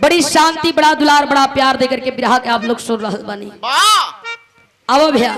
बड़ी शांति, बड़ा दुलार, बड़ा प्यार दे करके बिरहा के आप लोग सुन रहा बानी। आओ भैया,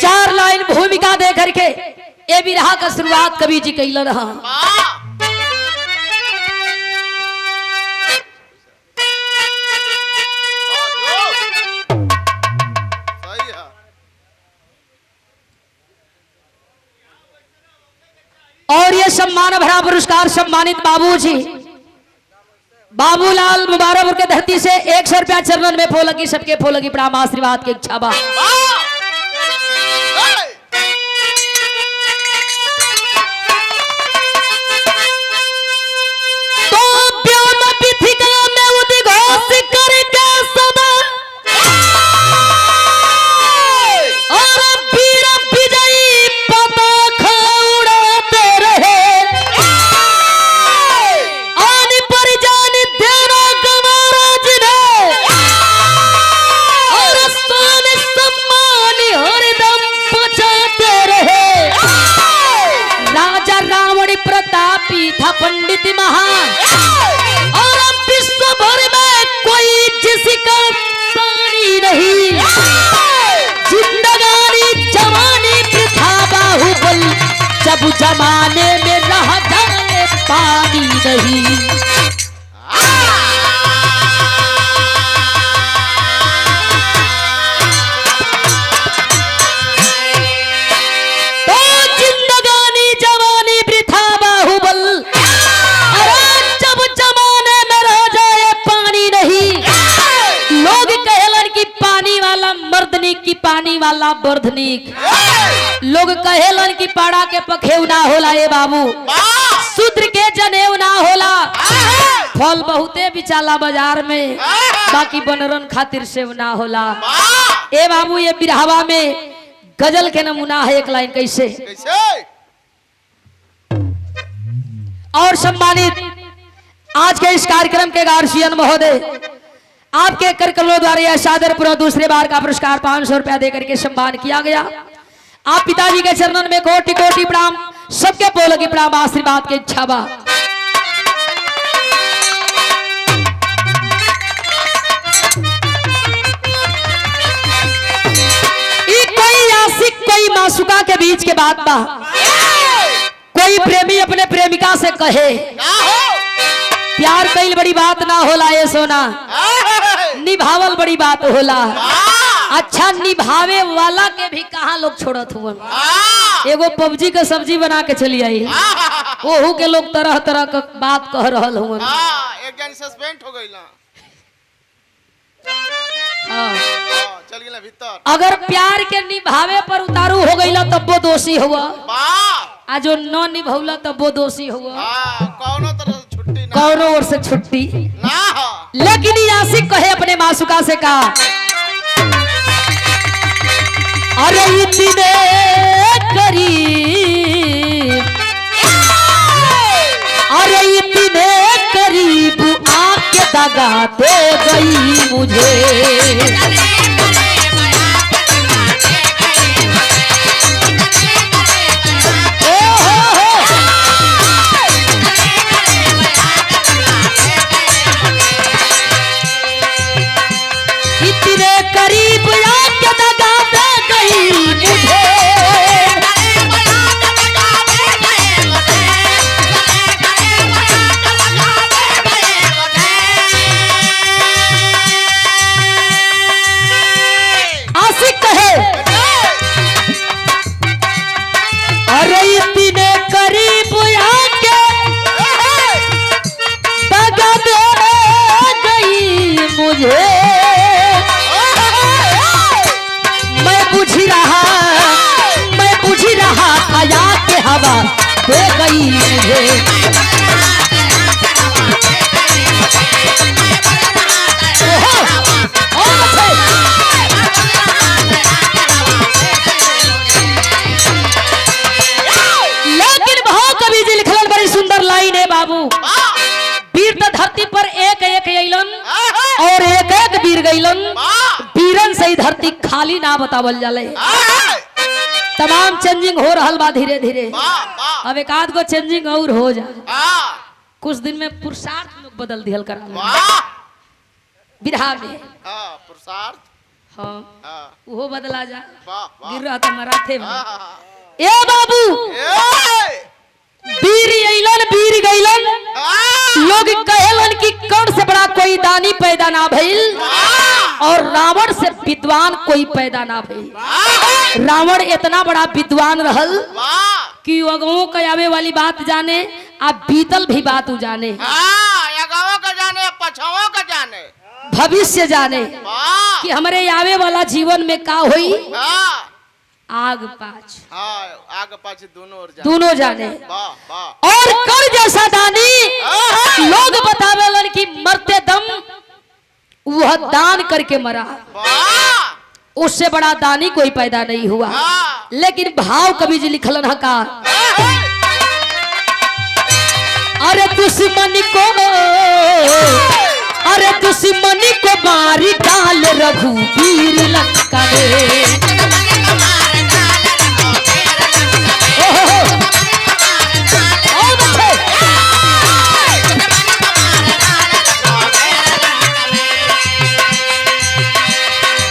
चार लाइन भूमिका दे करके ये बिरहा का शुरुआत कवि जी कैला रहा। और ये सम्मान भरा पुरस्कार सम्मानित बाबूजी बाबूलाल मुबारकपुर के धरती से 100 रुपया चरणन में फोलगी, सबके फोलगी प्रणाम आशीर्वाद के इच्छा बा। तो व्योम पृथिका में उद्घोष करके सदा और वीर विजयी पताका उड़ाते रहे, आने पर जान देना गवारा जिन्हें और स्थान सम्मान हरदम बचाते रहे। राजा रावण प्रतापी था पंडित महान, और अब विश्व भर में कोई जिसका पानी नहीं। जिंदगानी जवानी प्रथा बाहुबल, जब जमाने में रह जाए पानी नहीं। तो जिंदगानी जवानी वृथा बाहुबल, अरे जब जमाने में रह जाए पानी नहीं। लोग कहेलन कि पानी वाला मर्दनिक की पानी वाला बर्धनिक। लोग कहेलन कि पाड़ा के पखेव ना होला ए बाबू, शूद्र के जनेऊ ना होला। फल बहुते बिचाला बाजार में, बाकी बनरन खातिर सेव ना होला। ए बाबू, ये बिरहवा में गजल के नमूना है एक लाइन कैसे। और सम्मानित आज के इस कार्यक्रम के गार्जियन महोदय, आपके कर कमलों द्वारा यह सादर पुनः दूसरे बार का पुरस्कार 500 रुपया देकर के सम्मान किया गया। आप पिताजी के चरणों में कोटि कोटि प्रणाम, सबके बोल की प्रणाम आशीर्वाद के इच्छा बा। ई कोई आशिक कोई मासुका के बीच के बात बा। कोई प्रेमी अपने प्रेमिका से कहे, प्यार कईल बड़ी बात ना होला ये सोना, निभावल बड़ी बात होला। अच्छा निभावे वाला के भी कहा लोग छोड़त हुआ। एगो पबजी के सब्जी बना के चली आई, ओहू के लोग तरह तरह का बात कह रहल हुआ। एक जन सस्पेंड हो गइल। हाँ। चल गेला भीतर। अगर प्यार के निभावे पर उतारू हो गइला तब वो दोषी हुआ, आ जो न निभौला तब वो दोषी हुआ। कौनो तरह से छुट्टी ना, कौनो ओर से छुट्टी ना। लेकिन आशिक कहे अपने मासुका से कहा, अरे इतने करीब, अरे इतने करीब आके दगा दे गई मुझे। ओ हो हो। इतने करीब आके दगा दे गई मुझे। चढ़ावा दे गई मुझे। ओहो, और अच्छे। लेकिन भाव कवि जी लिखलन बड़ी सुंदर लाइन है बाबू। वीर तो धरती पर एक एक अइलन और एक एक वीर गइलन। वीरन से ही धरती खाली ना बतावल जाले। तमाम चेंजिंग हो रहल बा धीरे धीरे। अब एक आध गो चेंजिंग और हो जा, कुछ दिन में पुरुषार्थ लोग बदल दिहल करा विधा में। पुरुषार्थ, हाँ वो बदला जा, वाह वाह। गिर रहा था मराठे में। ए बाबू वीर अइलन वीर गइलन, लोग कहेलन कि कर्ण से बड़ा कोई दानी पैदा ना भइल और रावण से विद्वान कोई पैदा ना भइल। रावण इतना बड़ा विद्वान रहल कि अगवों के आवे वाली बात जाने आ बीतल भी बात उ जाने, अगवों का जाने पछाओं का जाने, भविष्य जाने कि हमरे आवे वाला जीवन में का होई। आग पाछ, आग पाछ दोनों और जाने, दोनों जाने। वाह वाह। और कर जैसा दानी लोग बतावेलन कि मरते दम वह दान करके मरा, उससे बड़ा दानी कोई पैदा नहीं हुआ। लेकिन भाव कवि जी लिखलन हका, अरे दुश्मन को, अरे दुश्मन को मारी डाल रघुवीर लंका में।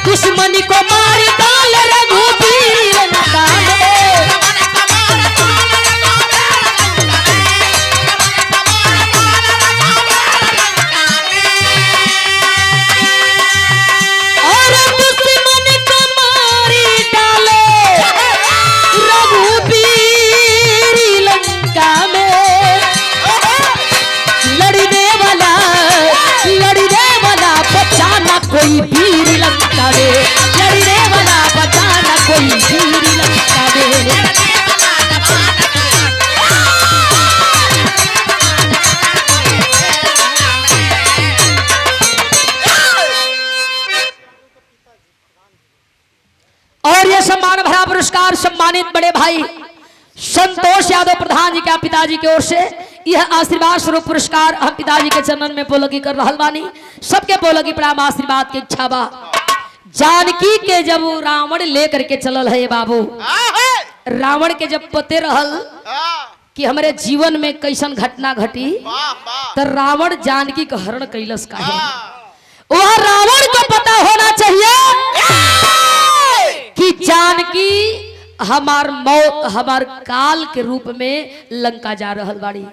दुश्मन को मार डाल रघुवीर लंका में। और दुश्मन को मारी डाले रघुवीर लंका में। लड़ने वाला, लड़ने वाला बचाना कोई वीर लंका में। लड़ने वाला बचाना कोई वीर लंका में। और ये सम्मान भरा पुरस्कार सम्मानित बड़े भाई संतोष यादव प्रधान जी के पिताजी की ओर से यह आशीर्वाद स्वरूप पुरस्कार हम पिताजी के चरणन में पोलगी कर रहल बानी। सबके पोलगी प्रणाम आशीर्वाद के इच्छा बा। जानकी के जब रावण लेकर के चलल है बाबू, रावण के जब पते रहल कि हमारे जीवन में कैसन घटना घटी, तो रावण जानकी का हरण कैलस काहे। वह रावण को पता होना चाहिए कि जानकी हमार मौत, हमार काल के रूप में लंका जा रहल बाड़ी।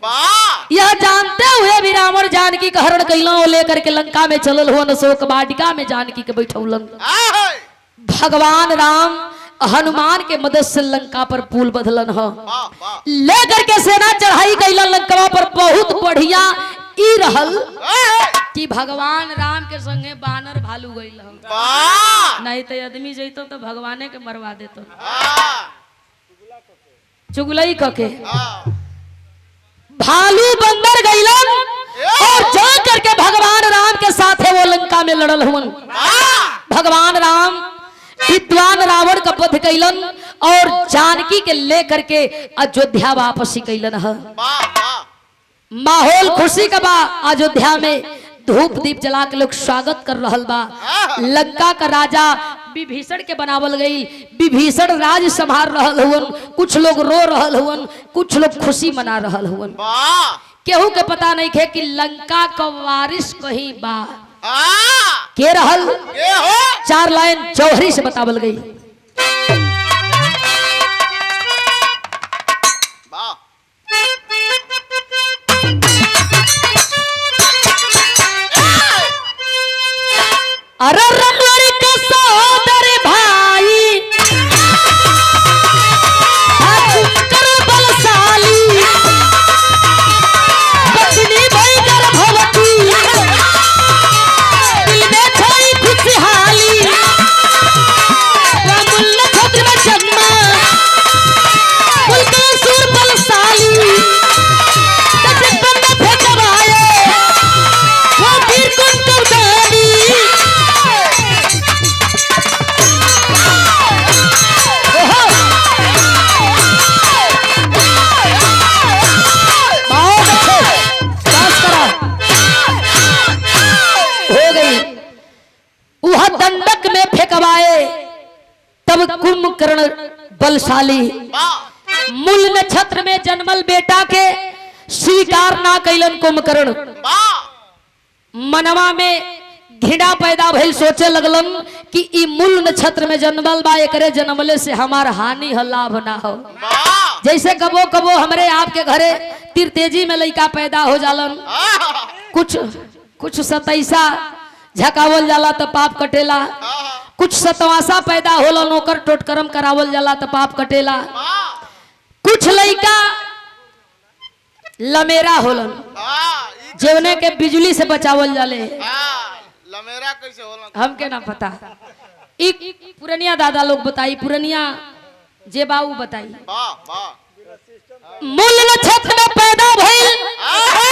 यह जानते हुए भी रावण जानकी का हरण कैलन, लेकर के लंका में चलल हुआ, अशोक वाटिका में जानकी के बैठौलन। भगवान राम हनुमान के मदद से लंका पर पुल बदलन ह, लेकर के सेना चढ़ाई कैलन लंका पर। बहुत बढ़िया ई रहल कि भगवान राम के संगे बानर भालू गइल, नहीं तो आदमी जइतो तो भगवाने के मरवा देतो चुगलई कके। भालू बंदर गइलन और जा करके भगवान राम के साथ है वो लंका में लड़ल हुवन। भगवान राम विद्वान रावण का वध कैलन और जानकी के लेकर के अयोध्या वापसी कैलन ह। माहौल खुशी का बा अयोध्या में, धूप दीप जला के लोग स्वागत कर रहल बा। लंका का राजा विभीषण के बनावल गई, विभीषण राज संभाल रहल हुवन। कुछ लोग रो रहल हुवन, कुछ लोग खुशी मना रहल हुवन। केहू के पता नहीं खे कि लंका का वारिस कहीं बा के रहल। चार लाइन चौहरी से बतावल गई। अरे रावण का सहोदर भाई कर बलशाली, पत्नी भई गर्भवती, दिल में छाई खुशहाली, रामुल नक्षत्र में जन्मा, कुल का सुर बल बलशाली। वाह। मूल नक्षत्र में जन्मल बेटा के स्वीकार ना कैलन कुंभकर्ण। वाह। मनवा में घृणा पैदा भइल, सोचे लगलन कि ई मूल नक्षत्र में जन्मल बा, एकरे जन्मले से हमार हानि ह, लाभ ना हो। वाह। जैसे कबो कबो हमरे आपके घरे तिर तेजी में लइका पैदा हो जालन, आहा। कुछ कुछ सतैसा झकावल जाला तो पाप कटेला, आहा। कुछ सतवासा पैदा होला नौकर टोटकरम करावल जाला तो पाप कटेला, वाह। कुछ लइका लमेरा होलन हाँ, ई जेवने के बिजली से बचावल जाले। हाँ, लमेरा कैसे होला? हमके ना पता, ई पुरनिया दादा लोग बताई, पुरनिया जे बाऊ बताई। वाह वाह। मूल नक्षत्र में पैदा भइल आहा।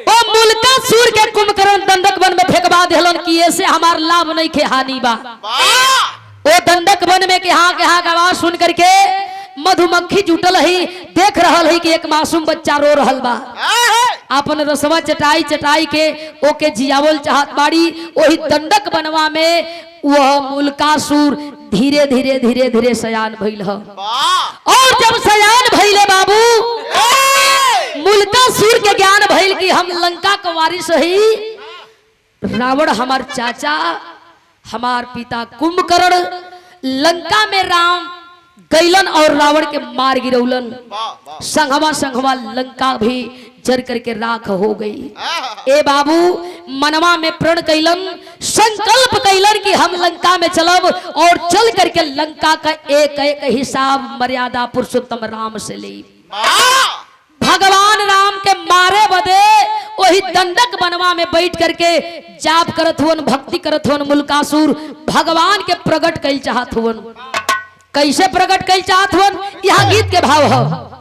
ओ मूलका सूर के कुंभकर्ण दंडक वन में फेंकवा देहलन कि ऐसे हमार लाभ नहीं खे हानि बा। वाह। ओ दंडक वन में के हाँ के आवाज सुन करके मधुमक्खी जुटल ही, देख रहल है कि एक मासूम बच्चा रो रहल बा। आहा। अपन रसवा चटाई चटाई के ओके जियावल चाहत बाड़ी। वही दंडक बनवा में वह मूलकासुर धीरे धीरे धीरे धीरे सयान भइल ह। वाह। और जब सयान भइले बाबू, ए! मूलकासुर के ज्ञान भइल कि हम लंका के वारिस ही, रावण हमार चाचा, हमार पिता कुंभकर्ण, लंका में राम गैलन और रावण के मार गिरौलन, वाह वाह। संघवा संघवा लंका भी जर करके राख हो गई। आहा। ए बाबू, मनवा में प्रण कैलन, संकल्प कैलन कि हम लंका में चलब और चल करके लंका का एक एक हिसाब मर्यादा पुरुषोत्तम राम से ली। वाह। भगवान राम के मारे बदे वही दंडक बनवा में बैठ करके जाप करत हुवन, भक्ति करत हुवन। मुल्कासुर भगवान के प्रकट कैल चाहत हुवन। कैसे प्रकट कैल चाहत हुवन? यहाँ गीत के भाव हो।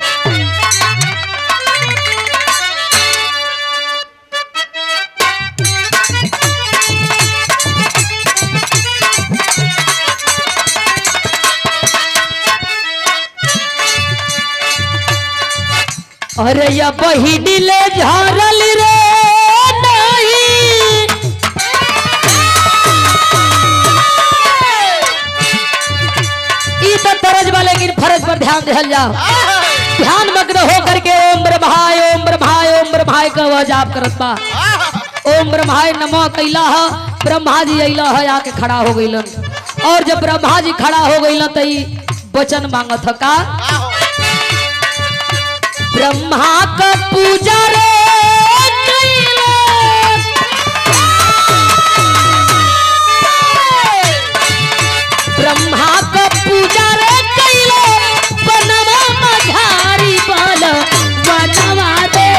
अरे या बहिनी ले झरल रे नहीं, ई तो तरज बा, लेकिन फर्ज पर ध्यान दिहल जाओ। आहा। ध्यान मग्न हो करके ओम ब्रह्माय ओम ब्रह्माय ओम ब्रह्माय का वह जाप करत बा। आहा। ओम ब्रह्माय नमः कैला ह, ब्रह्मा जी अइला ह, आके खड़ा हो गइलन। और जब ब्रह्मा जी खड़ा हो गइलन त ई वचन मांगत ह का? आहो। ब्रह्मा का पूजा रे कैला, ब्रह्मा का पूजा रे कैला, बनवा मझारी बल बनवा दे।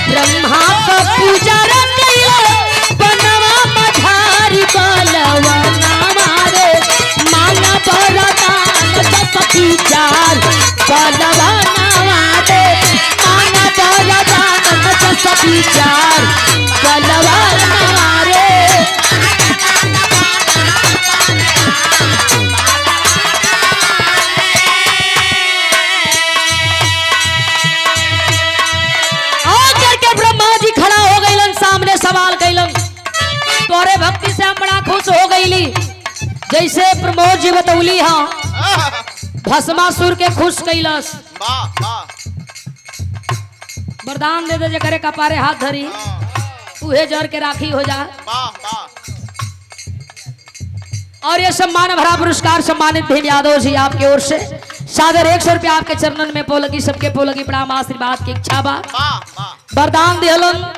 ब्रह्मा का पूजा रे कैला, बनवा मझारी बल बनवा रे, मांगा वरदान सखी चार बलवा दे, मांगा वरदान सखी चार बलवा रे। आ करके ब्रह्मा जी खड़ा हो गइलन, सामने सवाल गइलन, तोरे भक्ति से हम बड़ा खुश हो गईली। जैसे प्रमोद जी बतौली हाँ, आहा। भस्मासुर के खुश कैलस, वाह वाह। वरदान दे दे जे करे कपारे हाथ धरी हाँ। उहे जर के राखी हो जा। वाह वाह। और ये सम्मान भरा पुरस्कार सम्मानित भीम यादव जी आपकी ओर से सादर 100 रुपया आपके चरणन में पोलगी, सबके पोलगी प्रणाम आशीर्वाद की इच्छा बा। वाह वाह। वरदान दिहलन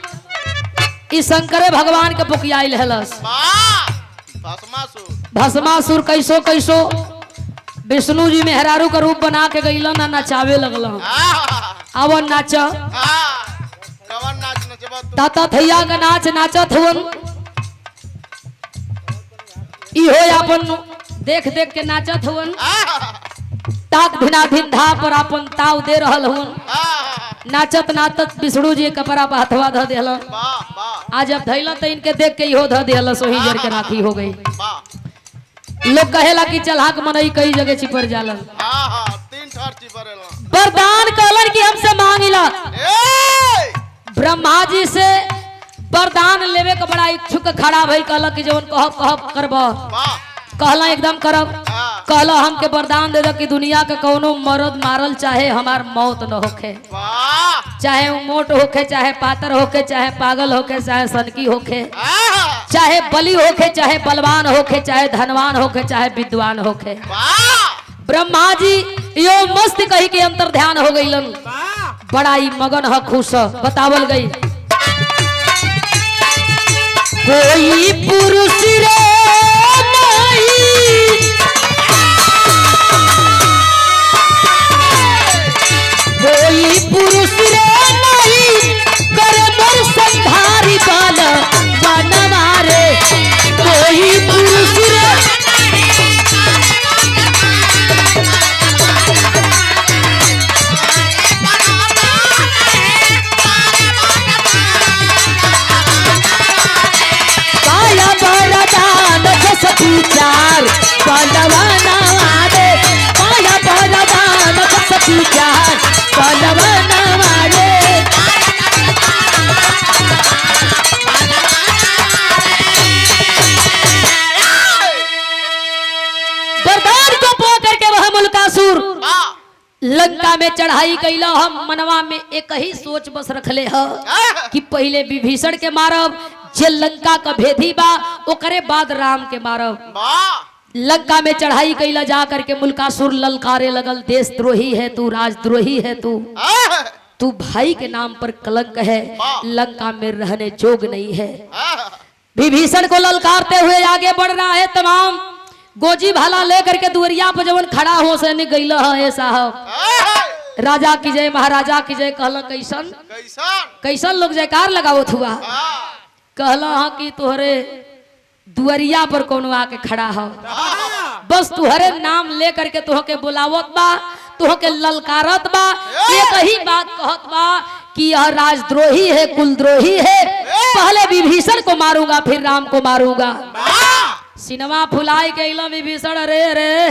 ई शंकरे भगवान के पुकियाइल हलस। वाह। भस्मासुर। भस्मासुर कैसो कैसो विष्णु जी मेहरारू का रूप बना के गईलन आ नचावे लगलन। आहा। अब नाच हाँ। कवन नाच नचबा तू? ताता थैया का नाच नाचत हुवन, इहो अपन देख देख के नाचत हुवन। आहा। ताक धिना धिन धा पर अपन ताव दे रहल हुवन। आहा। नाचत नाचत विष्णु जी कपड़ा पर हथवा ध देहलन। वाह वाह। आज जब धैलन तो इनके देख के इहो ध देहलस, वही जर के राखी हो गई। वाह। लोग कहेला कि चलाक मनई कई जगह छिपर जालन। हाँ हाँ 3 ठर चिपरेला। वरदान कहलन कि हमसे मांगिला। ए ब्रह्मा जी से वरदान लेवे के बड़ा इच्छुक खड़ा भइल, कहला कि जवन कहब कहब करब। वाह कहला एकदम करब। हाँ कहला हमके वरदान दे दो कि दुनिया के कौनो मर्द मारल चाहे हमार मौत न होखे, वाह चाहे वो मोट होखे, चाहे पातर होखे, चाहे पागल होखे, चाहे सनकी होखे, आहा चाहे बली होखे, चाहे बलवान होखे, चाहे धनवान होखे, चाहे विद्वान होखे। वाह ब्रह्मा जी यो मस्त कही के अंतर ध्यान हो गईलन। बड़ा ही मगन ह खुश ह बतावल गई। कोई पुरुष रे नहीं, कोई पुरुष रे नहीं कर मोर संधारी बाल बनवारे। कोई पुरुष रे काया वरदान जस विचार बलवाना रे, काया वरदान जस विचार बलवाना रे। वरदान को पा करके वह मुल्कासुर वाह लंका में चढ़ाई कैला। हम मनवा में एक ही सोच बस रखले ह कि पहले विभीषण के मारब, जे लंका का भेदी बा ओकरे बाद राम के मारब। वाह लंका में चढ़ाई कैला, जा करके मुल्कासुर ललकारे लगल, देशद्रोही है तू, राजद्रोही है तू, आहा तू भाई के नाम पर कलंक है, लंका में रहने जोग नहीं है। आहा विभीषण को ललकारते हुए आगे बढ़ रहा है। तमाम गोजी भाला लेकर के दुवरिया पर जवन खड़ा हो से गईल है साहब, आहा राजा की जय, महाराजा की जय। कहला कैसन कैसन कैसन लोग जयकार लगावत हुआ। हाँ कहला हाँ कि तोहरे दुअरिया पर कोनो आके खड़ा हो, बस तुहरे नाम लेकर के तोह के बुलावत बा, तोह के ललकारत बा, एक ही बात कहत बा कि यह राजद्रोही है, कुलद्रोही है, पहले विभीषण को मारूंगा फिर राम को मारूंगा। सिनेमा फुलाई के विभीषण, अरे रे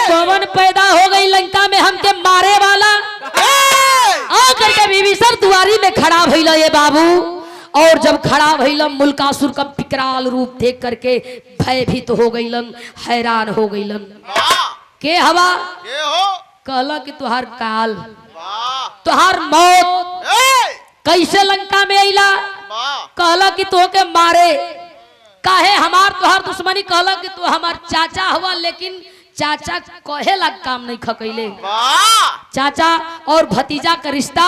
पवन पैदा हो गई लंका में हमके मारे वाला। आ करके विभीषण दुआरी में खड़ा भइल ये बाबू, और जब खड़ा भइल मुल्कासुर का विकराल रूप देख करके भयभीत हो गईलन, हैरान हो गईलन। के हवा के हो कहला कि तुहार काल, वाह तुहार मौत कैसे लंका में अइला। कहला कि तोहके मारे काहे हमार तुहार दुश्मनी। कहला कि तू हमार चाचा हुआ, लेकिन चाचा कहे लग काम नहीं खकैले। चाचा और भतीजा का रिश्ता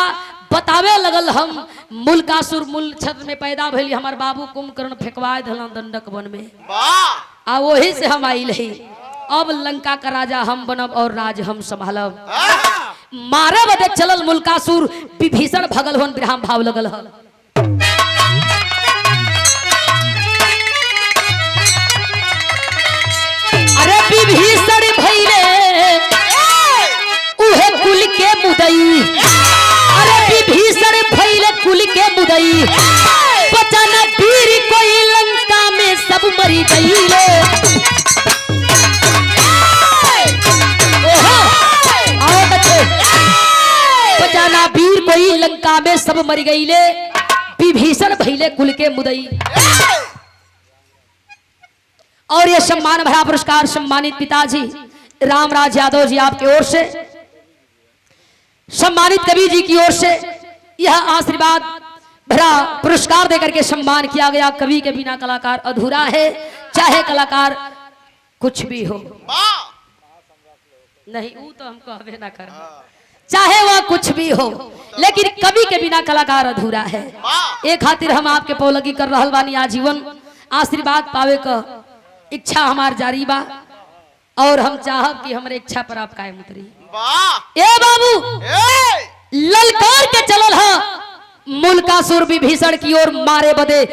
बतावे लगल। हम मुल्कासुर मूल छत्र में पैदा भइली, हमार बाबू कुंभकर्ण फेंकवा दिलन दंडक वन में, आ वही से हम आइल ही। अब लंका का राजा हम बनब और राज हम संभालब। मारे बदे चलल मुल्कासुर, विभीषण भगल होन ब्राह्म भाव लगल हन। अरे विभीषण भइले उहे कुल के मुदई, अरे विभीषण भइले कुल के मुदई, बचन वीर कोई लंका में सब मरी गईले। ओहो आओ बच्चे, बचाना वीर कोई लंका में सब मरी गईले, विभीषण भइले कुल के मुदई। और ये सम्मान भरा पुरस्कार सम्मानित पिताजी रामराज यादव जी आपकी ओर से, सम्मानित कवि जी की ओर से यह आशीर्वाद भरा पुरस्कार देकर के सम्मान किया गया। कवि के बिना कलाकार अधूरा है, चाहे कलाकार कुछ भी हो। नहीं वो तो हम कहबे ना कर, चाहे वह कुछ भी हो, लेकिन कवि के बिना कलाकार अधूरा है। एक खातिर हम आपके पौलगी कर रहल बानी, आजीवन आशीर्वाद पावे का इच्छा हमार जारी बा, और हम चाहब कि हमारे इच्छा पर आप कायम उतरी। ए बाबू ललकार के चलल हा मुल्कासुर विभीषण की ओर मारे बदे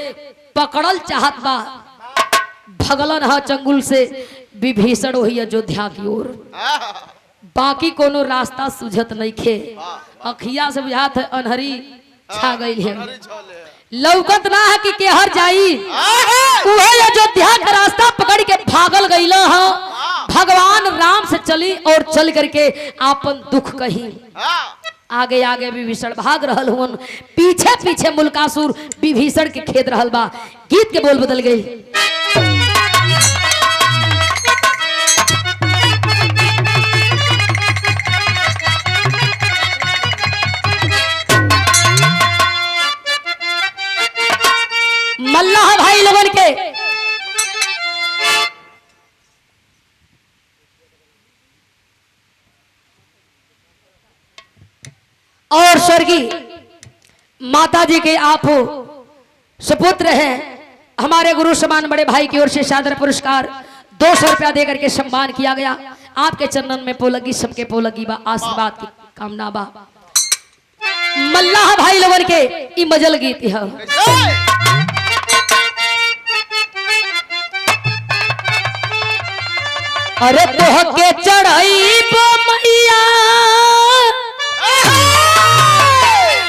पकड़ल चाहत बा, भगलन हा चंगुल से विभीषण वही अयोध्या की ओर। बाकी कोनो रास्ता सुझत नहीं खे, अखिया से बुझात है अनहरी छा गई है। लौकत ना है कि केहर जाई। उहे अयोध्या का रास्ता पकड़ के भागल गईल ह। भगवान राम से चली और चल करके आपन दुख कही। आगे आगे विभीषण भाग रहल हुन, पीछे पीछे मुलकासुर विभीषण के खेद रहल बा। गीत के बोल बदल गई। मल्लाह भाई लोगन के और स्वर्गीय माता जी के आप सुपुत्र हैं, हमारे गुरु समान बड़े भाई की ओर से सादर पुरस्कार 200 रुपया देकर के सम्मान किया गया। आपके चरणन में पोलगी, सबके पोलगी बा, आशीर्वाद की कामना बा। मल्लाह भाई लोगन के ई मजल गीत है। अरे तोह के चढ़ाई मैया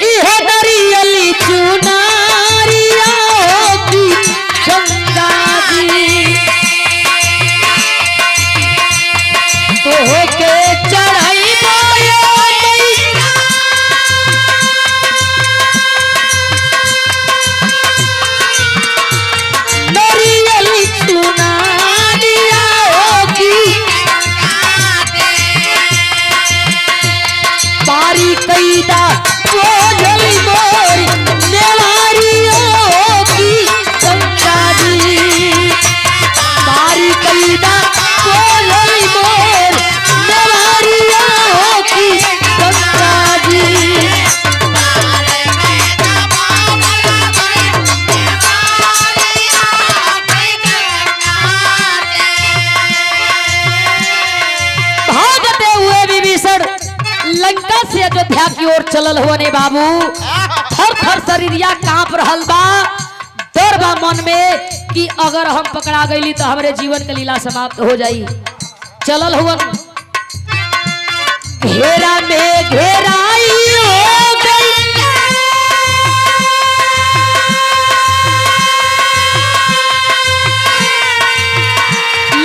इह दरियली चुनारिया की गंगा जी, तोह के चढ़ाई मैया दरियली चुनारिया की पारी कैदा बोझली मोर नेवारियों की गंगा जी, पारी कैदा बोझली मोर नेवारियों की गंगा जी। भागते हुए विभीषण लंका से अयोध्या की ओर चलल हुआ ने बाबू। थर थर शरीरिया कांप रहल बा, डर बा मन में कि अगर हम पकड़ा गईली तो हमरे जीवन के लीला समाप्त हो जाई। चलल हुआ घेरा में घेराई हो गई,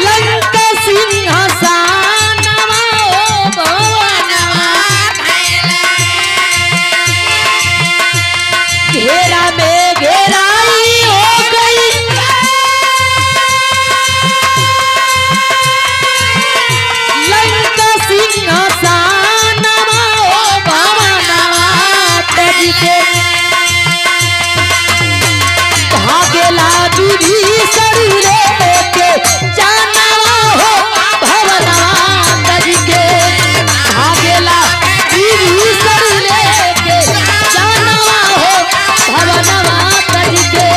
लंका सिंहासनवा ओ भवनवा, घेरा में घेराई हो गई, लंका सिंहासनवा ओ भवनवा तज के भागेला विभीषण लेके जानवा हो भवनवा तज के, भागेला विभीषण लेके जानवा हो भवनवा तज के।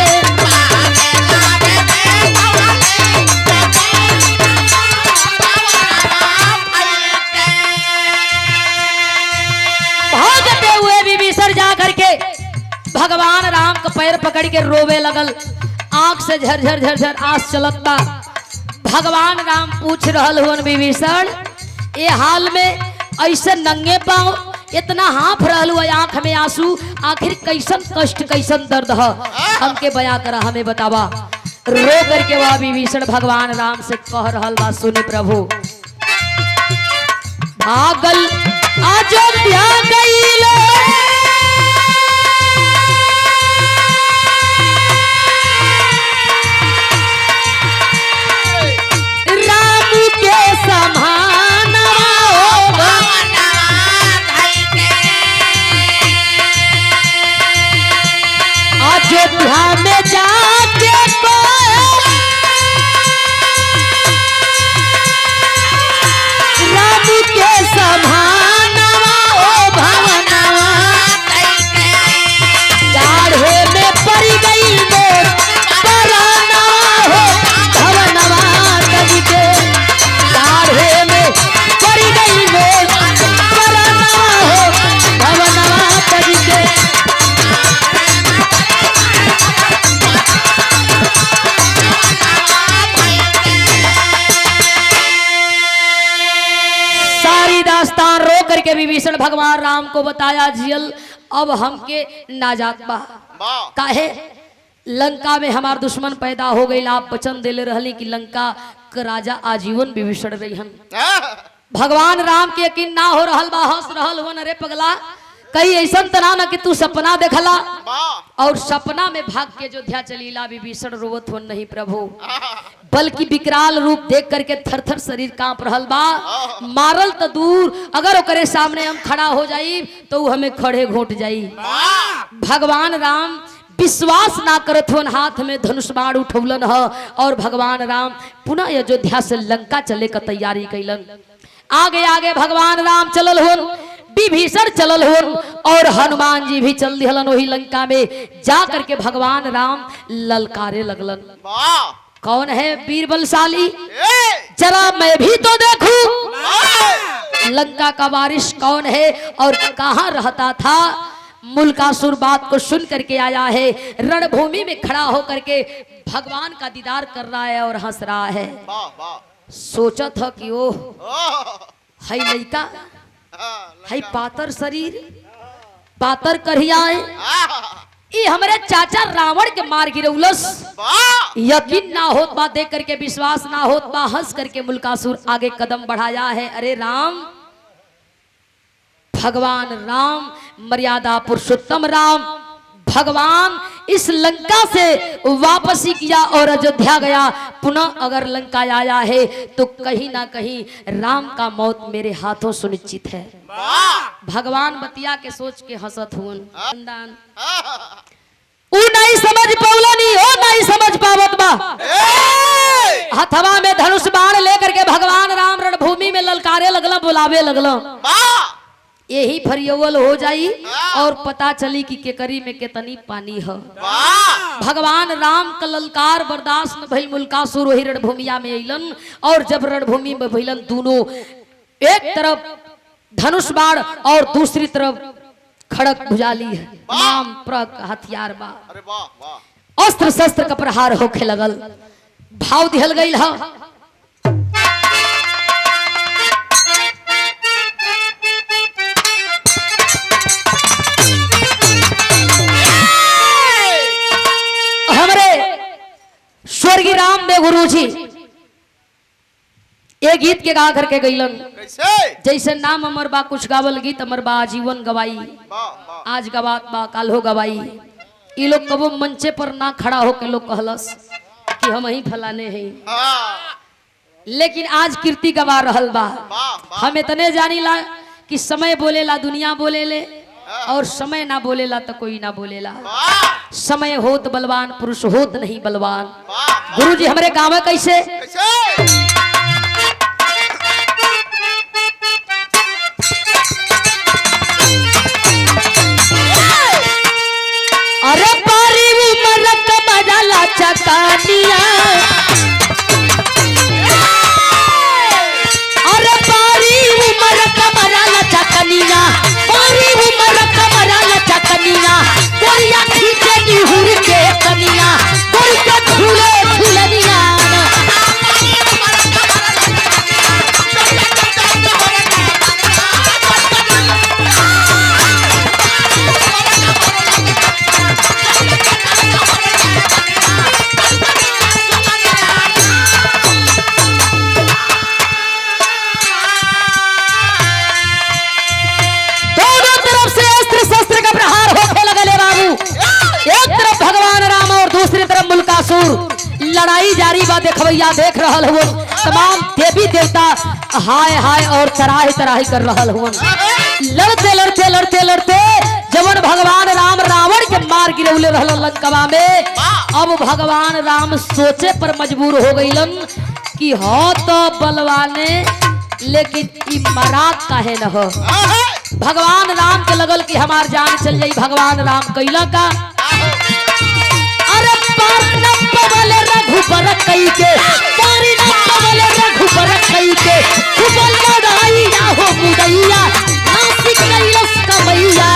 भागते हुए विभीषण जा करके भगवान राम का पैर पकड़ के रोवे लगल, आंख से झरझर झरझर आस चलत बा। भगवान राम पूछ रहल हुन विभीषण, ए हाल में ऐसे नंगे पाँव इतना हाँफ रहल हुआ, आंख में आंसू, आखिर कैसन कष्ट कैसन दर्द है, हमके बयां करा, हमें बतावा। रो करके वह विभीषण भगवान राम से कह रहल बा, सुने प्रभु, भागल अयोध्या गईले राम के समानवा ओ अयोध्या में जाके राम के समानवा ओ भवनवा, गाढ़े में पड़ गई मोर परानवा हो भवनवा तज के, गाढ़े में पड़ गई मोर परानवा हो भवनवा तज के। सारी दास्तान रो करके विभीषण भगवान राम को बताया, जियल अब हमके नाजात बा। वाह। काहे लंका में हमार दुश्मन पैदा हो गई, आप वचन देले रहली कि लंका के राजा आजीवन विभीषण रहीहन। भगवान राम के यकीन ना हो रहल बा, हंस रहल हुवन, अरे पगला कहीं ऐसा तना ना कि तू सपना देखला और सपना में भाग के अयोध्या चलीला। विभीषण रोवत हो नहीं प्रभु, बल्कि विकराल रूप देख करके थर थर शरीर कांप रहल बा। मारल तो दूर, अगर ओकरे सामने हम खड़ा हो जाई तो उ हमें खड़े घोट जाई। भगवान राम विश्वास ना करत होन, हाथ में धनुष बाण उठौलन ह और भगवान राम पुनः अयोध्या से लंका चले का तैयारी कैलन। आगे आगे भगवान राम चलल होन, विभीषण चलल होन और हनुमान जी भी चल दिहलन। वही लंका में जा करके भगवान राम ललकारे लगलन। कौन है वीर बलशाली, जरा मैं भी तो देखूं लंका का वारिस कौन है और कहाँ रहता था। मुल्कासुर बात को सुन करके आया है, रणभूमि में खड़ा होकर के भगवान का दीदार कर रहा है और हंस रहा है। सोचा था कि ओ है लड़का, है पातर शरीर, पातर करिया, ये हमरे चाचा रावण के मार गिरौलस। यकीन ना होत बा, देख करके विश्वास ना होत बा, हंस करके मुल्कासुर आगे कदम बढ़ाया है। अरे राम, भगवान राम, मर्यादा पुरुषोत्तम राम, भगवान इस लंका से वापसी किया और अयोध्या गया। पुनः अगर लंका आया है तो कहीं ना कहीं राम का मौत मेरे हाथों सुनिश्चित है। भगवान बतिया के सोच के हंसत हुन। उ नहीं समझ पौलनी, ओ नहीं समझ पावत बा। हथवा में धनुष बाण लेकर के भगवान राम रणभूमि में ललकारे लगला, बुलावे लगला। यही फरियवल हो जाई और पता चली कि केकरी में केतनी पानी है। भगवान राम का ललकार बर्दाश्त न भइल, मुल्कासुर वही रणभूमिया में अइलन और जब रणभूमि में भइलन दोनों एक तरफ धनुष बाण और दूसरी तरफ खड़क भुजाली है, नाम प्रक हथियार बा, अस्त्र शस्त्र का प्रहार होखे लगल। भाव दिहल गइल हा। हमरे स्वर्गीय रामदेव गुरु जी ये गीत के गा करके गईलन। जैसे नाम अमर बा कुछ गावल गीत अमर बा आजीवन गवाई, आज गवात बा काल हो गवाई। ये लोग कबो मंचे पर ना खड़ा होके लोग कहलस कि हम ही फलाने हैं, लेकिन आज कीर्ति गवा रहल बा। हम इतने जानी ला कि समय बोलेला दुनिया बोले ले और समय ना बोलेला तो कोई ना बोलेला। समय होत बलवान पुरुष होत नहीं बलवान। गुरु जी हमारे गाँव कैसे अरे पारी उमर कमरा चकानिया, अरे पारी उमर कमरा चकनिया, पारी उमर कमरा चकनिया, कोरिया खींचे निहुर के कनिया, कोई के झूले झूलनिया। दोनों तरफ से अस्त्र शस्त्र का प्रहार होने लगले बाबू। एक तरफ भगवान राम और दूसरी तरफ मुल्कासुर। लड़ाई जारी बा, देखवैया देख रहल हुवन, तमाम देवी देवता हाय हाय और तराही तराही कर रहल हुवन। लड़ते लड़ते लड़ते लड़ते जवन भगवान राम रावण के मार गिरौले रहलन लंकवा में, अब भगवान राम सोचे पर मजबूर हो गईलन कि हो तो बलवाने लेकिन ई मरात काहे न हो। भगवान राम के लगल कि हमार जान चल जाई। भगवान राम कैला का अरे पार न पवल रघुबर कई के, पार न पवल रघुबर कई के, खुबल लड़ाई हो मुदैया, नासिक कैलस कमैया।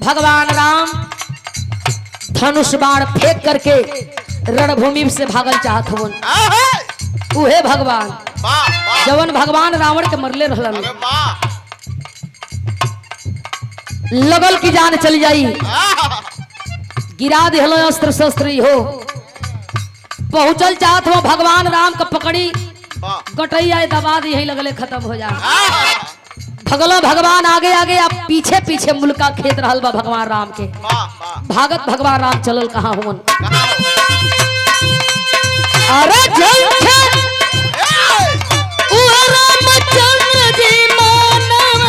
भगवान राम धनुष बाण फेंक करके रणभूमि से भागल चाहत होवन। आहा! उहे भगवान वाह वाह। जवन भगवान रावण के मरले रहलन। अरे वाह। लगल की जान चली जाई। आहा! गिरा दिहल अस्त्र शस्त्र हो पहुंचल चाहत हो भगवान राम का पकड़ी वाह। गटैया दबा दी लगले खत्म हो जा। आहा! भगलो भगवान आगे आगे आप पीछे पीछे मुल्का खेत रहल बा भगवान राम के। वाह वाह। भागत भगवान राम चलल कहाँ हुवन? कहाँ हो? अरे झंझन ए! ओ रामचंद्र जी मानव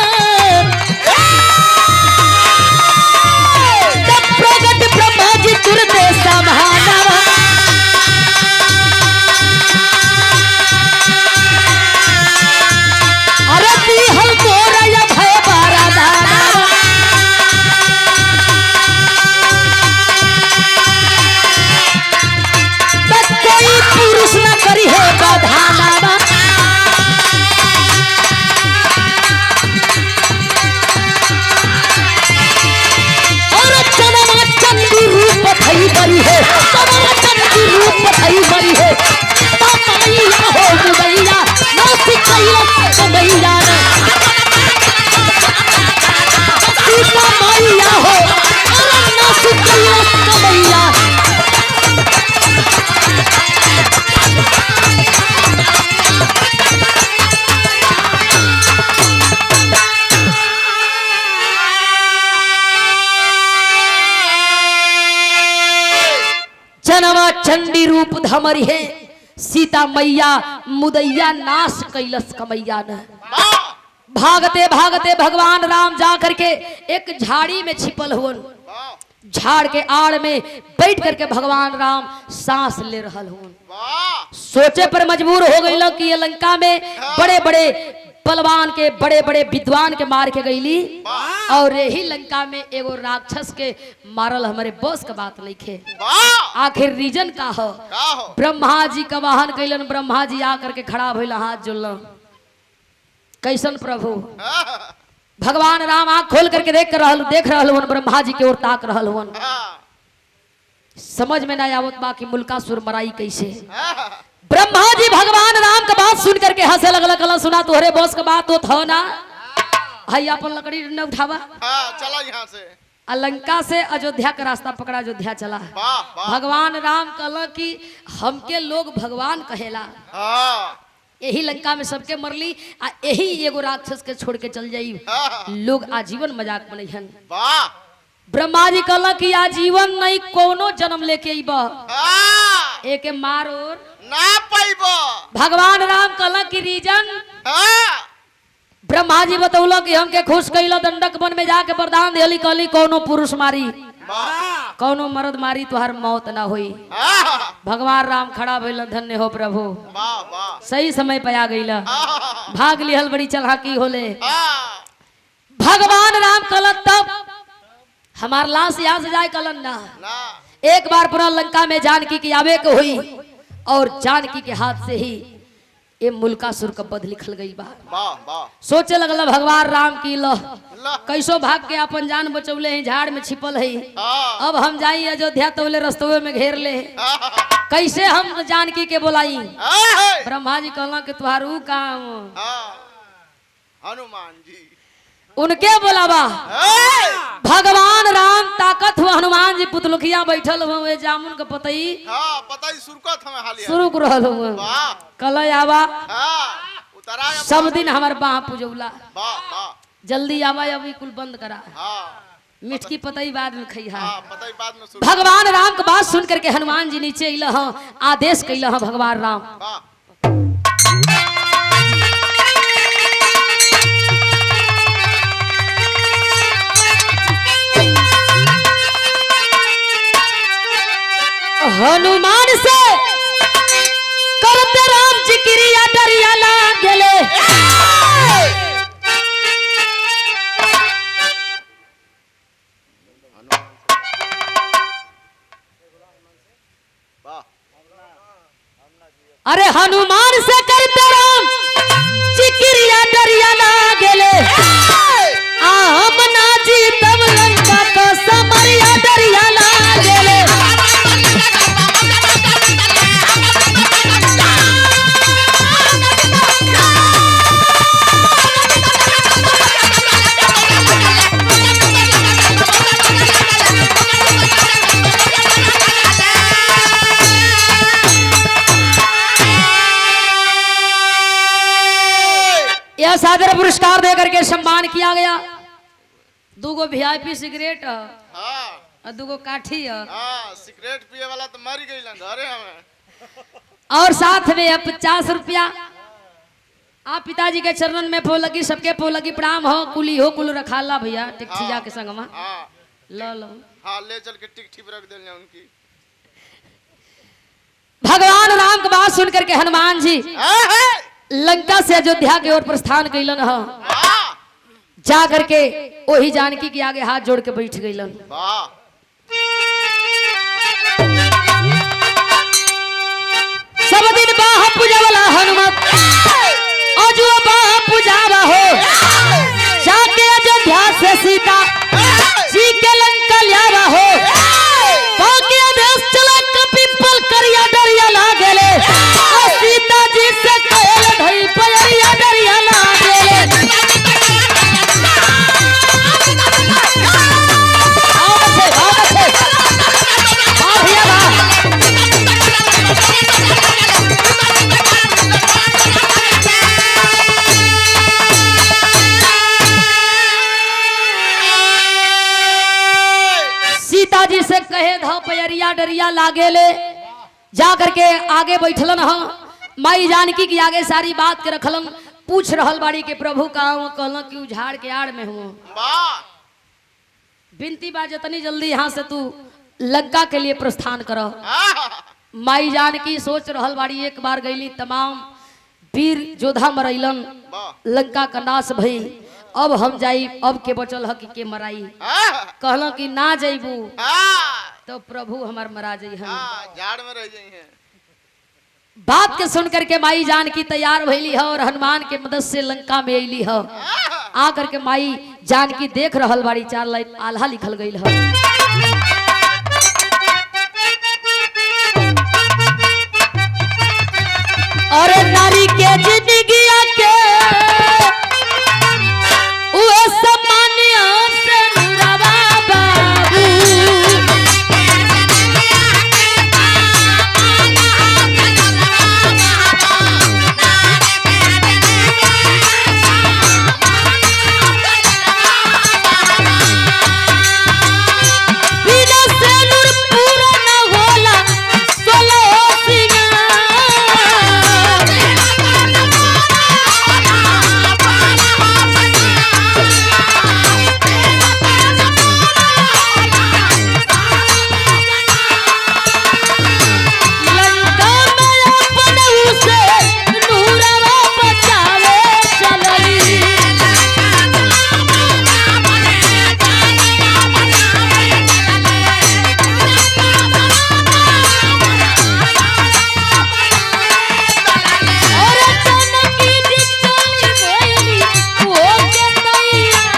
तब प्रगट ब्रह्मा जी तुरते समानव। अरे दिहल तोरा या भय बारा दानव। तब कोई पुरुष न करी है बधानावा। और चनमा चंदी रूप थई बरी है, चनमा चंदी रूप थई बरी है। तमैया हो मुदैया ना सिखैया कमैया ने। सीता मैया हो अरे ना सिखैया कमैया। जनवा चंडी रूप धमरी है सीता मैया मुदैया नाश कैलस कमैया न। वाह भागते भागते भगवान राम जा करके एक झाड़ी में छिपल हुवन। वाह। झाड़ के आड़ में बैठ करके भगवान राम सांस ले रहल हुवन। वाह। सोचे पर मजबूर हो गई कि ये लंका में बड़े बड़े बलवान के बड़े बड़े विद्वान के मार के गईली और यही लंका में एगो राक्षस के मारल हमारे बस के बात नहीं खे। वाह। आखिर रीजन का हो? का हो? ब्रह्मा जी का वाहन कैलन। ब्रह्मा जी आकर के खड़ा भइल, हाथ जोड़ल, कैसन प्रभु? आहा! भगवान राम आंख खोल करके देख रहल देख रहल हुवन, ब्रह्मा जी के ओर ताक रहल हुवन। आहा! समझ में ना आवत बा कि मुल्कासुर मराई कैसे। आहा! ब्रह्मा जी भगवान राम के बात सुन करके हंसे लगल, कल सुना तोहरे बॉस के बात तो थो ना हई अपन लकड़ी न उठावा। हाँ, चला यहाँ से। आ लंका से अयोध्या का रास्ता पकड़ा, अयोध्या चला। वाह वाह। भगवान राम कहल कि हमके लोग भगवान कहेला। हाँ। यही लंका में सबके मरली आ यही एगो राक्षस के छोड़ के चल जाई, हाँ। लोग आजीवन मजाक बनैहन। वाह। ब्रह्मा जी कहल कि आजीवन नहीं कोनो जन्म लेके अइब। हाँ। एके मार और ना पाइबो। भगवान राम कहल कि रीजन। हाँ। ब्रह्मा जी बतौल कि हमके खुश कैल दंडक वन में जाके वरदान दिहली, कहली कोनो पुरुष मारी वाह। कोनो मर्द मारी तुहार मौत ना होई। हाँ। भगवान राम खड़ा भइल, धन्य हो प्रभु, वाह वाह। सही समय पे आ गईला। हाँ। भाग लिहल बड़ी चलाकी होले। हाँ। भगवान राम कहलन तब हमार लाश यहाँ से जाए? कहलन ना। ना। एक बार पुनः लंका में जानकी की आवे के हुई और जानकी के हाथ से ही ये मुल्कासुर का बध लिखल गई बा। वाह वाह। सोचे लगल भगवान राम की लह ला। कैसो भाग के अपन जान बचौले हैं, झाड़ में छिपल है। हाँ। अब हम जाई अयोध्या तो बोले रस्तवे में घेर ले, हाँ। कैसे हम जानकी के बोलाई? हाँ। ब्रह्मा जी कहला कि तुहार ऊ काम हाँ। हनुमान जी उनके बोलावा। हाँ। भगवान राम ताकत हुआ हनुमान जी पुतलुखिया बैठल हुए जामुन के पतई हाँ, पता ही सुरकत हमें हालिया शुरू कर रहल हुए। वाह। कल आवा। हाँ, उतरा या। सब दिन हमार बाह पुजौला। वाह वाह। जल्दी आवा, अभी कुल बंद करा। हाँ। मिठकी पतई बाद में खइहा। हाँ, पता ही बाद में सुर। भगवान राम के बात सुन करके हनुमान जी नीचे अइल हँ, आदेश कैल हँ भगवान राम। वाह। हनुमान से करते राम जी क्रिया डरिया लागेले। वाह। अरे हनुमान से करते राम जी क्रिया डरिया लागेले। आ हम ना जीतब लंका का का सादर पुरस्कार देकर के सम्मान किया गया। दूगो वीआईपी सिगरेट हाँ और दूगो काठी है हाँ, सिगरेट पिए वाला तो मर गई घरे हमें। और साथ में अब 50 रुपया। आप पिताजी के चरणन में पोलगी, सबके पोलगी प्रणाम हो, कुली हो कुल रखाला भैया टिकठिया के संगमा। हाँ लो लो। हाँ, ले चल के टिक ठिप रख दे उनकी। भगवान राम के बात सुन करके हनुमान जी लंका से अयोध्या की ओर प्रस्थान कैलन ह। जा करके वही जानकी के आगे हाथ जोड़ के बैठ गईलन। वाह। सब दिन बाह पूजावला हनुमत अजुआ बाह पूजावा हो, जाके अयोध्या से सीता जी के लंका लियावा हो, बाकी आदेश चला कपिपल करिया डरिया लागेले, और सीता जी से कहल धई पयरिया डरिया लागेले। आओ बच्चे, आओ बच्चे। वाह भैया वाह। सीता जी से कहे ध पयरिया डरिया लागेले, जा करके आगे बैठलन ह। माई जानकी की आगे सारी बात के रखलन। पूछ रहल बाड़ी के प्रभु का कहलन कि उझाड़ के आड़ में हूँ। वाह। बिनती बा जतनी जल्दी यहाँ से तू लंका के लिए प्रस्थान कर। माई जानकी सोच रहल बाड़ी एक बार गईली तमाम वीर योद्धा मरैलन, लंका का नाश भइल, अब हम जाई, अब के बचल ह कि के मराई। कहलन कि ना जइबू तो प्रभु हमार मरा जइहन। झाड़ में रह जाई हैं। बात के सुन करके माई जानकी तैयार भइली ह और हनुमान के मदद से लंका में अइली ह। आ करके माई जानकी देख रहल बाड़ी, 4 लाइन आल्हा लिखल गइल ह। और नारी के जिंदगी के उहे सम्मानिया से नुरवा बाबू, बिना सेनुर पूरा न होला सोलह सिंगार। लंका में अपन उसे नूरवा बचावे चलली। और जानकी जी चली गइली वो के तैयार।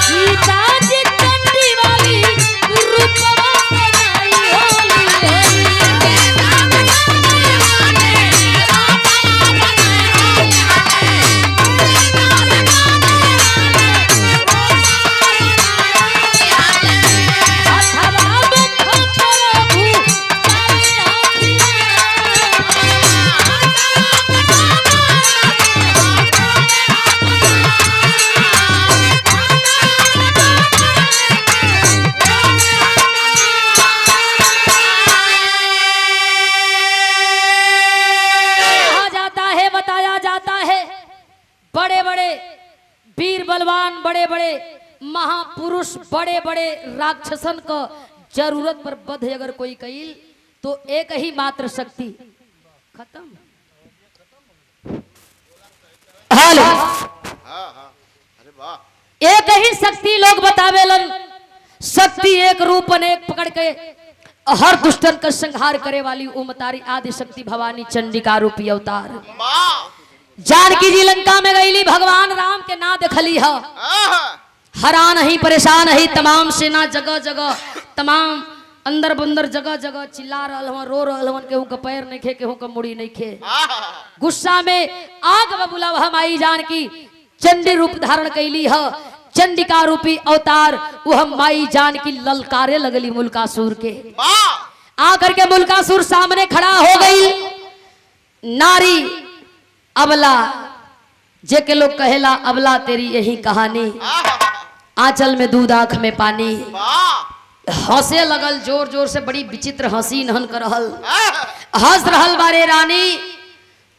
सीता जी चंडी वाली रूपवा बनाई होली होली। अथवा मुख प्रभु चारे कहा जाता है, बताया जाता है, बड़े बड़े वीर बलवान, बड़े बड़े महापुरुष, बड़े बड़े राक्षसन को जरूरत पर बध अगर कोई कईल तो एक ही मात्र शक्ति खत्म। हेलो। हाँ हाँ, अरे वाह। एक ही शक्ति लोग बतावेलन, शक्ति एक रूप अनेक पकड़ के हर दुष्टन का संहार करे वाली उमतारी आदि शक्ति भवानी चंडिका रूपी अवतार। वाह। जानकी जी लंका में गईली, भगवान राम के ना देखली ह। हरान ही परेशान ही तमाम सेना जगह जगह तमाम अंदर बंदर जगह जगह चिल्ला रहल हवन, रो रहल हवन, केहू के पैर नहीं खे, केहू के मुड़ी नहीं खे। गुस्सा में आग बबूला वह माई जानकी चंडी रूप धारण कैली ह, चंडिका रूपी अवतार। वह माई जान की ललकारे लगली मुल्कासुर के। वाह आकर के मुल्कासुर सामने खड़ा हो गई। नारी अबला, जे के लोग कहेला अबला तेरी यही कहानी, आंचल में दूध आंख में पानी। वाह हंसे लगल जोर जोर से, बड़ी विचित्र हंसी नहन कर रहल, हंस रहल बारे रानी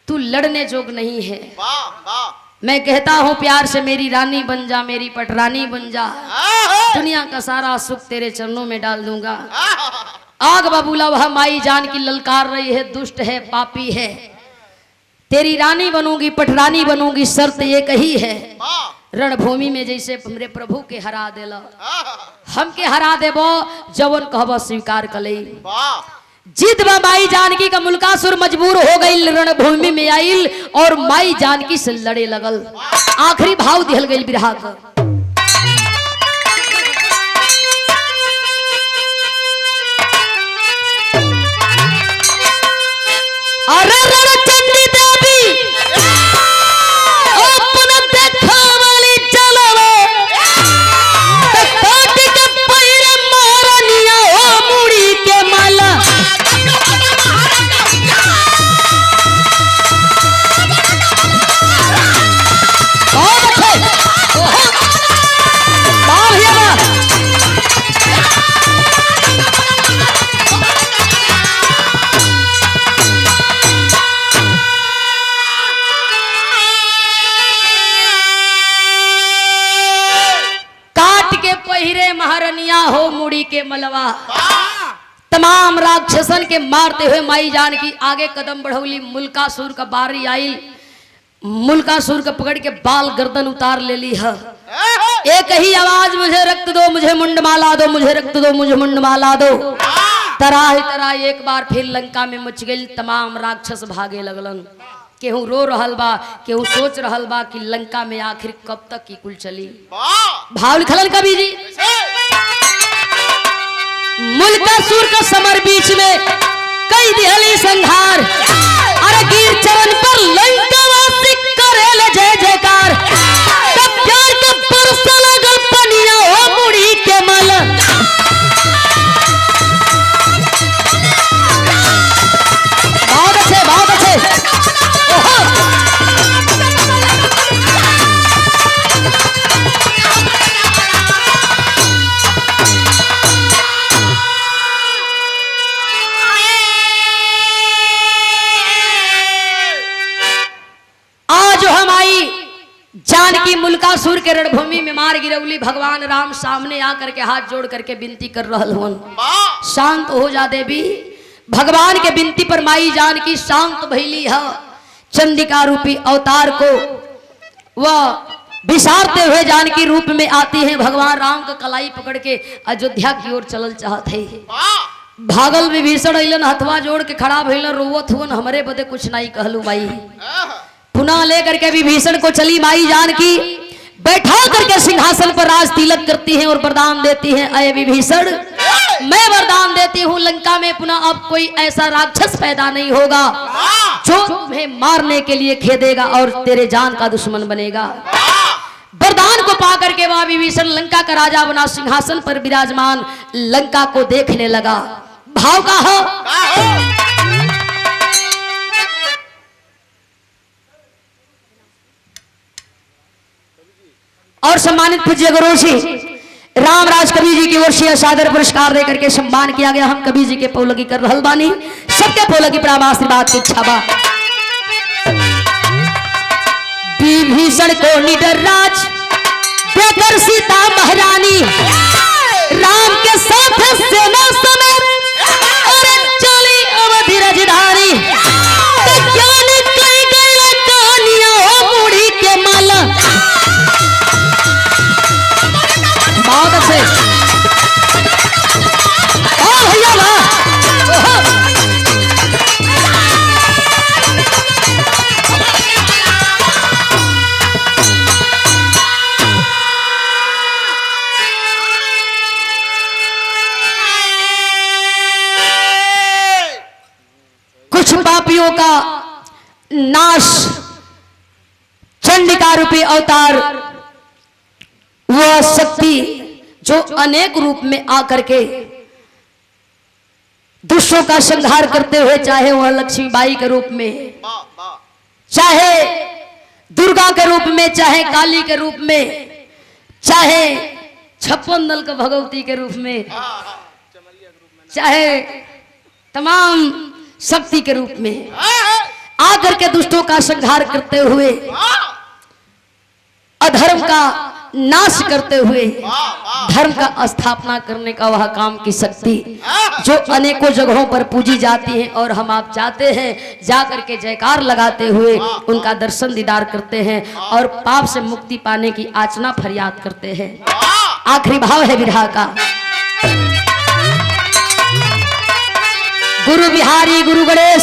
तू लड़ने जोग नहीं है। वाह वाह मैं कहता हूँ प्यार से मेरी रानी बन जा, मेरी पटरानी बन जा, दुनिया का सारा सुख तेरे चरणों में डाल दूंगा। आग बबूला वह माई जान की ललकार रही है, दुष्ट है पापी है, तेरी रानी बनूंगी पटरानी बनूंगी, शर्त एक ही है, वाह रणभूमि में जैसे हमरे प्रभु के हरा देला हमके हरा देबो, जवन कहबो स्वीकार कलई। वाह जिद बा माई जानकी का मुल्कासुर मजबूर हो गई, रणभूमि में आइल और माई जानकी से लड़े लगल। आखिरी भाव दिहल गई बिरहा का। अरे रणचंडी देवी अपन देखा वाली चलवा, त काट के पैर मारनिया ओ मुड़ी के माला। बहुत अच्छे। ओहो। वाह भैया वाह। काट के पहिरे महारनिया हो मुड़ी के मलवा। तमाम राक्षसन के मारते हुए माई जानकी आगे कदम बढ़ौली। मुल्कासुर का बारी आइल, मुल्कासुर के पकड़ के बाल गर्दन उतार ले ली है। एक ही आवाज, मुझे रक्त दो, मुझे मुंडमाला दो, मुझे रक्त दो, मुझे मुंडमाला दो। तराह तराह एक बार फिर लंका में मच गई। तमाम राक्षस भागे लगलन। केहू रो रहल बा, केहू सोच रहल बा कि लंका में आखिर कब तक की कुल चली। वाह भाव लिखलन कवि जी, मुल्कासुर का समर बीच में कई दिहली संहार, अरे गिर चरण पर लंकावासी करेले जय जयकार। तब प्यार का बरसा लगल पनिया हो मुड़ी के माला। बहुत अच्छे बहुत अच्छे। ओहो। आज हम आई जानकी मुल्कासुर के रणभूमि में मार गिरौली। भगवान राम सामने आकर के हाथ जोड़ करके विनती कर रहल हुन, वाह शांत हो जा देवी। भगवान के विनती पर माई जानकी शांत भैली है। चंडिका रूपी अवतार को वह विसारते हुए जानकी रूप में आती है। भगवान राम का कलाई पकड़ के अयोध्या की ओर चलल चाहत है। वाह भागल विभीषण अइलन, हथवा जोड़ के खड़ा भइलन, रोवत हुवन, हमरे बदे कुछ नहीं कहलू माई। पुनः लेकर के विभीषण को चली माई जानकी, बैठा करके सिंहासन पर राज तिलक करती हैं और वरदान देती हैं, अय विभीषण मैं वरदान देती हूँ, लंका में पुनः अब कोई ऐसा राक्षस पैदा नहीं होगा जो तुम्हें मारने के लिए खेदेगा और तेरे जान का दुश्मन बनेगा। वरदान को पा करके वह विभीषण लंका का राजा बना, सिंहासन पर विराजमान लंका को देखने लगा। भाव का हो, और सम्मानित पूज्य गुरु जी रामराज कवि जी की ओर से सादर पुरस्कार देकर के सम्मान किया गया। हम कवि जी के पौलगी कर रहल बानी, सबके पौलगी प्रणाम आशीर्वाद की इच्छा बा। विभीषण को निडर राज देकर सीता महारानी, राम के साथ सेना समेत और चली अवधि राजधानी। तो ज्ञान कई गई कहानियां हो मुड़ी के माला। बहुत अच्छे। वाह भैया वाह। ओहो। कुछ पापियों का नाश चंडिका रूपी अवतार, वह शक्ति जो अनेक रूप में आकर के दुष्टों का संहार करते हुए, चाहे वह लक्ष्मीबाई के रूप में, वाह वाह चाहे दुर्गा के रूप में, चाहे काली के रूप में, चाहे 56 दल के भगवती के रूप में, हाँ हाँ चमरिया के रूप में। चाहे तमाम शक्ति के रूप में हाँ आकर के दुष्टों का संहार करते हुए, हाँ अधर्म का नाश करते हुए वाह वाह धर्म का स्थापना करने का वह काम की शक्ति जो अनेकों जगहों पर पूजी जाती है और हम आप जाते हैं, जा करके जयकार लगाते हुए उनका दर्शन दीदार करते हैं और पाप से मुक्ति पाने की आचना फरियाद करते हैं। वाह आखिरी भाव है विरहा का। गुरु बिहारी गुरु गणेश